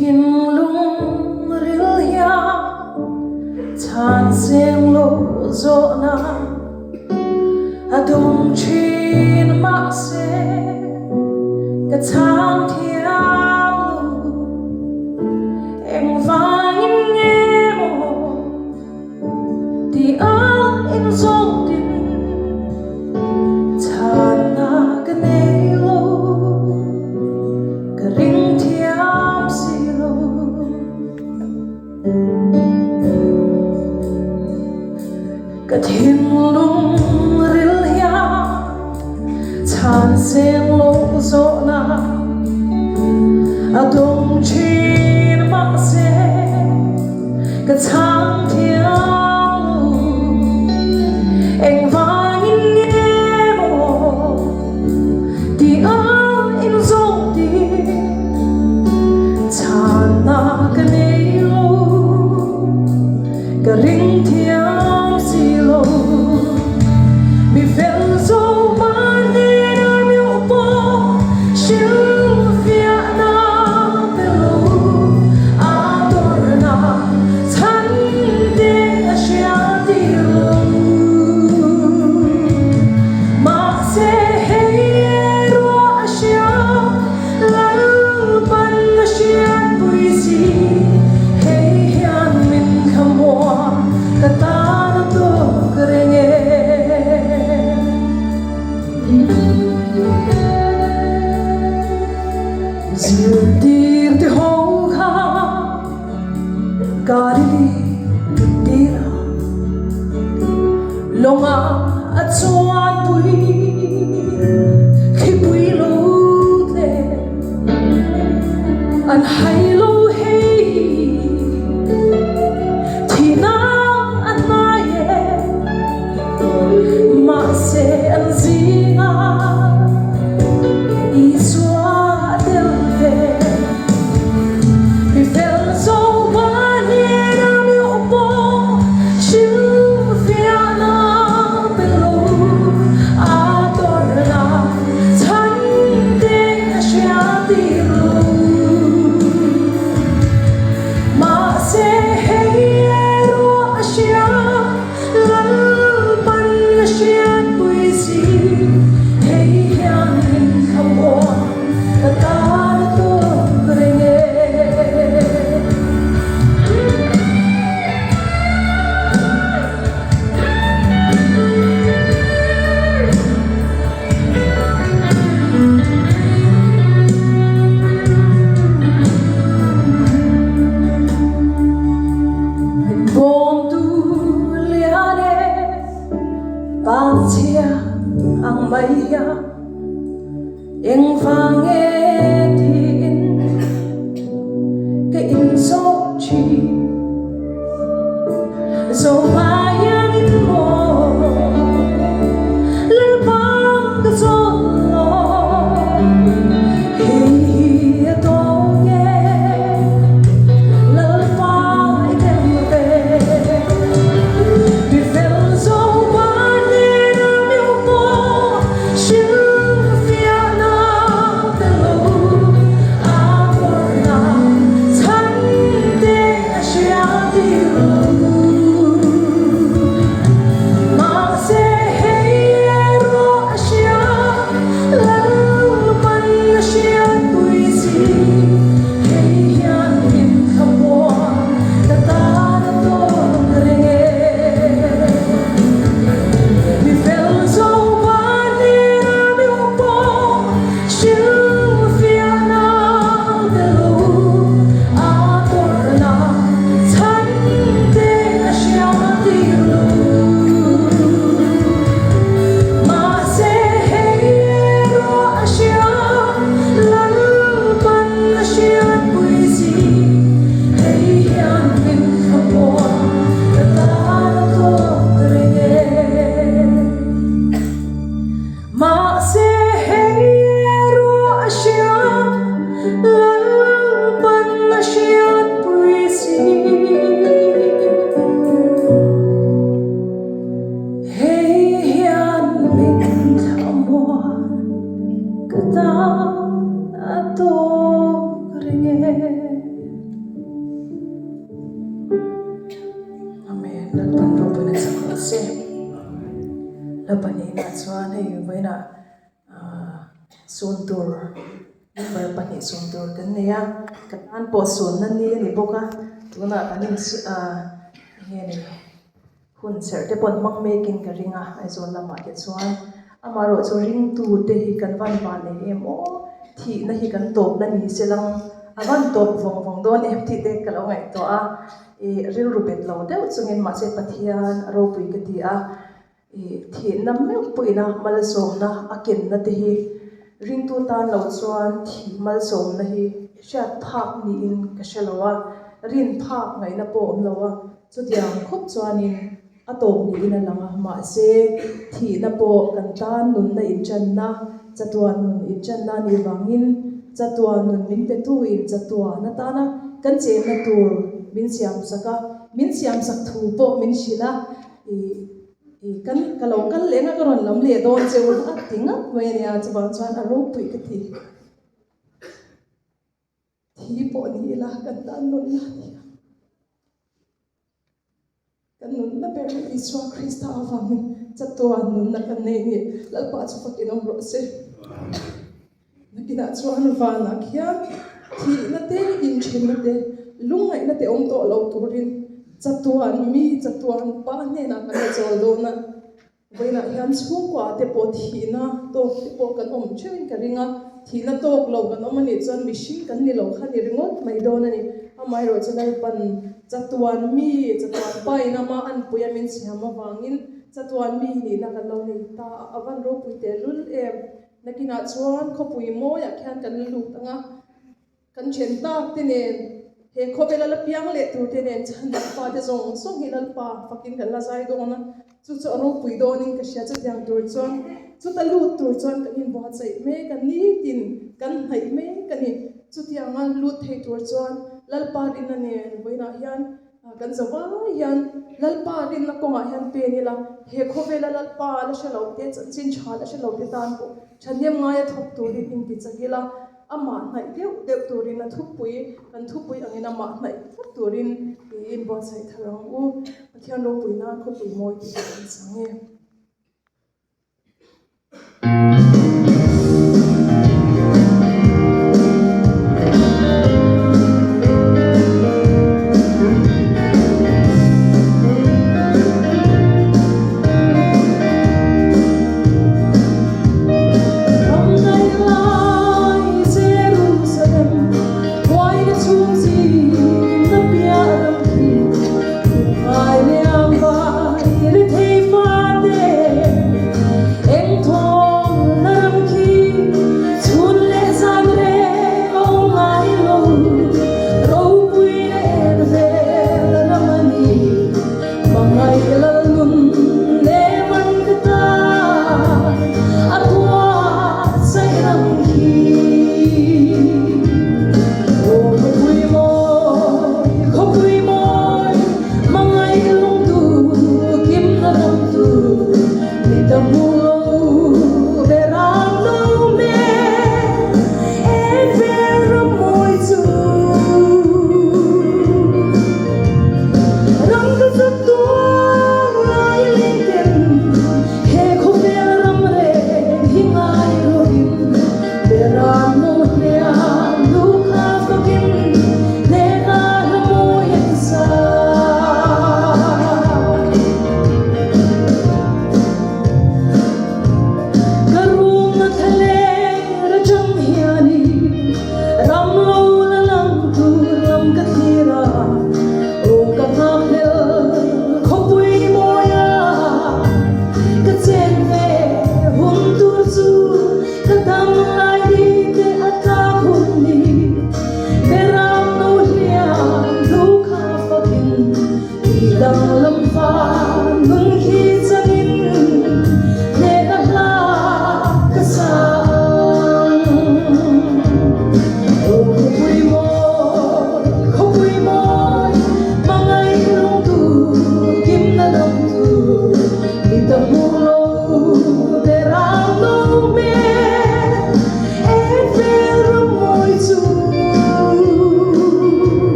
Thinlung ril hian chhan seng lo zawhna a dawng thin mahse ka chhang thiam lo. Engvangin nge maw tih a inzawtin chhanna ka nei lo, ka ring thiam si lo. Ka thinlung ril hian chhan seng lo zawhna a dawng thin mahse ka chhang thiam lo. Engvangin nge maw tih a inzawh tih chhanna ka nei lo. Ka ring thiam si lo. Mi fel zo mahni na miuh pawh hrilhfiahna pe lo. A tawrhna chhan te a hria ti lo. Mahse hei erawh a hria Lalpan a hriatpui si, hei hian min thlamuah ka tan a tawk reng e. Zirtir te ho kha Galili tira lawnga a chuanpui thlipui lo tle an hai lo hei thihna a hnai e mahse an zinga Isua a tel ve. Mi fel zo mahni ram i pawh hrilhfiahna pe lo. A tawrhna chhan te a hria tir lo. Mahse hei erawh a hria Lalpan a hriatpui si. Hei hian min thlamuan ka tan a tawk reng e. Min bawmtu lian e, vangchhia ang mai hian. Engvang nge tiin ka inzawh thin? Zohma hian in maw Lalpa ka zawn lo? Hei hi a tawk e, Lalpa i tel ve. Mi fel Zohma hnena mi pawh Hrilhfiahna pe lo a tawrhna chhan te a hria tir lo. Mahse hei erawh a hria, Lalpan a hriatpui si. Hei hian min thlamuan ka tan a tawk reng e. Mi fel zo mahni ram pawh hrilhfiahna pe lo. A tawrhna chhan te a hria tir lo. Mahse hei erawh a hria, Lalpan a hriatpui si. Hei hian min thlamuan ka tan a tawk reng e. Mahse hei erawh a hria, Lalpan a hriatpui si. Hei hian min thlamuan ka tan a tawk reng e. Hla pahnihna chuan hei vawiinah ahh sun tur member pahnih sun tur kan nei a ka tan pawh sunna ni a ni bawk a tunah kan in ahh enge ni hun serh te pawh an hmang mek in ka ring a Aizawl lamah te chuan amaherawh chu ringtu te hi kan van van nei em aw thihna hi kan tawpna ni se lang a van tawp vawng vawng dawn em tih te ka lo ngaihtuah a ih rilru bet lo deuh chungin mahse Pathian a ropui ka ti a. Ih thihna meuh pawhin a malsawmna a kenna te hi ringtu tan lo chuan thih malsawmna hi hriat phak niin ka hre lo a, rin phak ngaihna pawh a awm lo a, chutiang khawp chuanin a tawp niin a lang a, mahse thihna pawh kan tan nunna inchanna, chatuan nun inchanna a nih vangin chatuan nun min petuin chatuan atana kan chenna tur min siamsak a, min siamsak thu pawh min hrilh a. Ih ih kan ka lo kal leh nga ka rawn lam leh dawn che u a ti ngap mai a nia chuvang chuan a ropui ka ti. Thi pawh ni ila kan tan nunna a ni a. Kan nunna ber hi Isua Krista avangin chatuan nunna kan nei a ni. Lalpa chu fakin awm rawh se. Nakinah chuan vanah khian thihna te, inthenna te, lungngaihna te awm tawh lo turin chatuan mi, chatuan pa hnenah kan la chawl dawn a. Vawiinah hian chhungkua te pawh thihna tawk te pawh kan awm theuhin ka ring a, thihna tawk lo kan awm a nih chuan mihring kan ni lo kha ni ringawt mai dawn a ni. Amaherawhchu chu Lalpan chatuan mi, chatuan pa in ama anpui a min siam avangin chatuan mi nihna kan lo nei ta a, a van ropui tehlul em. Nakinah chuan khawpui mawiah khian kan la lut ang a, kan then tak te nen, he khawvela la piang leh tur te nen chhan fate zawng zawng hi Lalpa fakin kan la zai dawn a, chu chu a ropui dawnin ka hria chutiang tur chuan chuta lut tur chuan kan inbuatsaih mek a, nitin kan hnaih mek a ni. Chutianga lut thei tur chuan Lalpa rinna nen vawiinah hian Kan zo vai hian Lalpa rinna kawngah hian pen ila, he khawvela Lalpa la hre lo te, chanchin tha la hre lo te tan pawh thahnem ngaia thawk turin inti chak ila, amah hnaih deuh deuh turin a thupui, kan thupui angin amah hnaih tlat turin tiin buatsaih thar ang u. Pathian ropui nan khawpui mawi tih kan chang e.